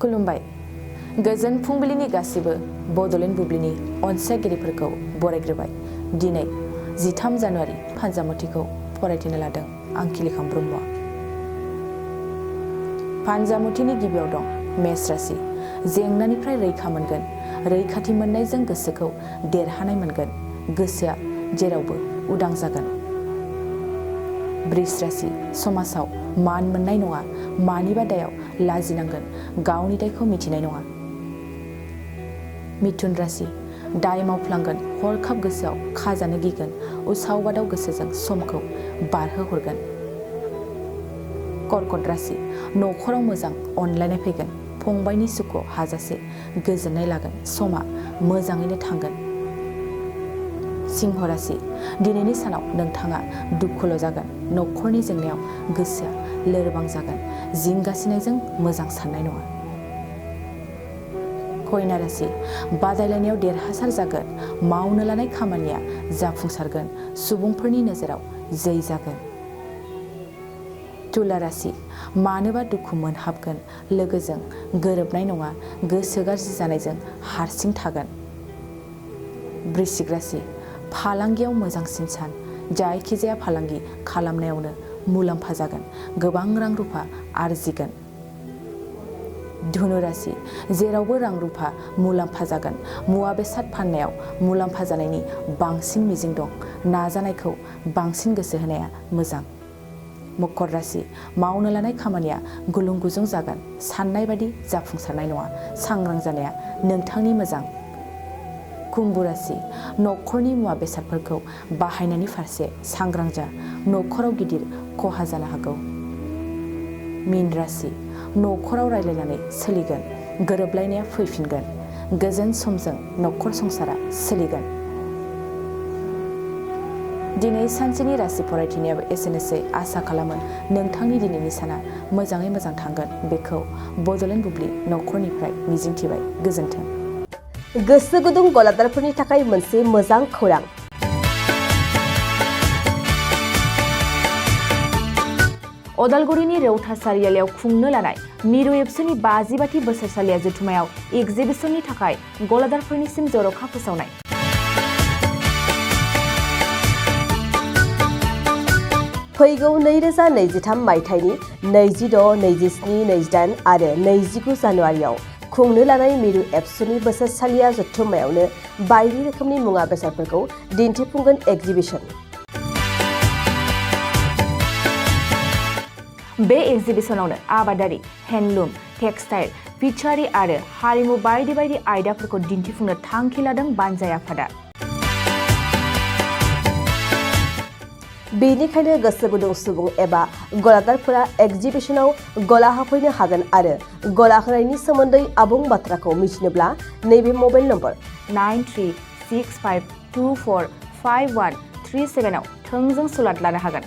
खुलुमबाय गोजोन फुंबिलिनि गासिबो बड'लेण्ड बुब्लिनि अनसायगिरिफोरखौ बरायग्रोबाय। दिनै 13 जानुवारि फानजामुथिखौ फरायथिनो लादों आं खिलिखां ब्रह्मआ। फानजामुथिनि गिबियाव दं मेष राशि। जेंनानिफ्राय रैखा मोनगोन। रैखाथि मोननायजों गोसोखौ देरहानाय मोनगोन। गोसोआ जेरावबो उदां जागोन। वृष राशि। समाजाव मान मोननाय नङा। मानिबा दायाव लाजिनांगोन। गावनि दायखौ मिथिनाय नङा। मिथुन राशि। दाय मावफ्लांगोन। हरखाब गोसोआव खाजानो गिगोन। उसाव बादाव गोसोजों समखौ बारहोहरगोन। कर्कट राशि। न'खराव मोजां अनलायनाय फैगोन। फंबायनि सुखुआव हाजासे गोजोननाय लागोन। समा मोजाङैनो थांगोन। सिंह राशि। दिनैनि सानाव नोंथाङा दुखुल' जागोन। न'खरनि जेंनायाव गोसोआ लोरबां जागोन। जिंगासिनायजों मोजां साननाय नङा। कन्या राशि। बादायलायनायाव देरहासार जागोन। मावनो लानाय खामानिया जाफुंसारगोन। सुबुंफोरनि नोजोराव जै जागोन। तुला राशि। मानोबा दुखु मोनहाबगोन। लोगोजों गोरोबनाय नङा। गोसो गाज्रि जानायजों हारसिं थागोन। वृश्चिक राशि। फालांगियाव मोजांसिन सान। जायखिजाया फालांगि खालामनायावनो मुलाम्फा जागोन। गोबां रां रुफा आरजिगोन। धनु राशि। जेरावबो रां रुफा मुलाम्फा जागोन। मुवा बेसाद फाननायाव मुलाम्फा जानायनि बांसिन मिजिं दं। नाजानायखौ बांसिन गोसो होनाया मोजां। मकर राशि। मावनो लानाय खामानिया गुलुं गुजुं जागोन। साननाय बादि जाफुंसारनाय नङा। सांग्रां जानाया नोंथांनि मोजां। कुम्भ राशि। न'खरनि मुवा बेसादफोरखौ बाहायनायनि फारसे सांग्रां जा। न'खराव गिदिर खहा जानो हागौ। मीन राशि। न'खराव रायज्लायनानै सोलिगोन। गोरोबलायनाया फैफिनगोन। गोजोन समजों न'खर संसारा सोलिगोन। दिनै सानसेनि राशि फरायथिनायाबो एसेनोसै। आसा खालामो नोंथांनि दिनैनि साना मोजाङै मोजां थांगोन। बेखौ बड'लेण्ड बुब्लि न'खरनिफ्राय मिजिंथिबाय। गोजोन्थों। गोसो गुदुं गलादारफोरनि थाखाय मोनसे मोजां खौरां। अदालगुरिनि रौता सारियालियाव खुंनो लानाय मिरु एबसुनि 50 बोसोरसालिया जथुमायाव एगजिबिसननि थाखाय गलादारफोरनिसिम जर'खा फोसावनाय। फैगौ 2023 मायथाइनि 26, 27, 28 आरो 29 जानुवारियाव खुंनो लानाय मिरु एबसुनि बोसोरसालिया जथुम्मायावनो बायदि रोखोमनि मुवा बेसादफोरखौ दिन्थिफुंगोन एगजिबिसन। बे एगजिबिसनावनो आबादारि, हेन्डलुम, टेक्सटाइल, फिचारि आरो हारिमु बायदि बायदि आयदाफोरखौ दिन्थिफुंनो थांखि लादों बानजाय आफादा। बेनिखायनो गोसो गुदुं सुबुं एबा गलादारफोरा एगजिबिसनाव गला होफैनो हागोन आरो गला होनायनि सोमोन्दै आबुं बाथ्राखौ मिथिनोब्ला नैबे मबाइल नम्बर 9365245137 आव थोंजों सुलाद लानो हागोन।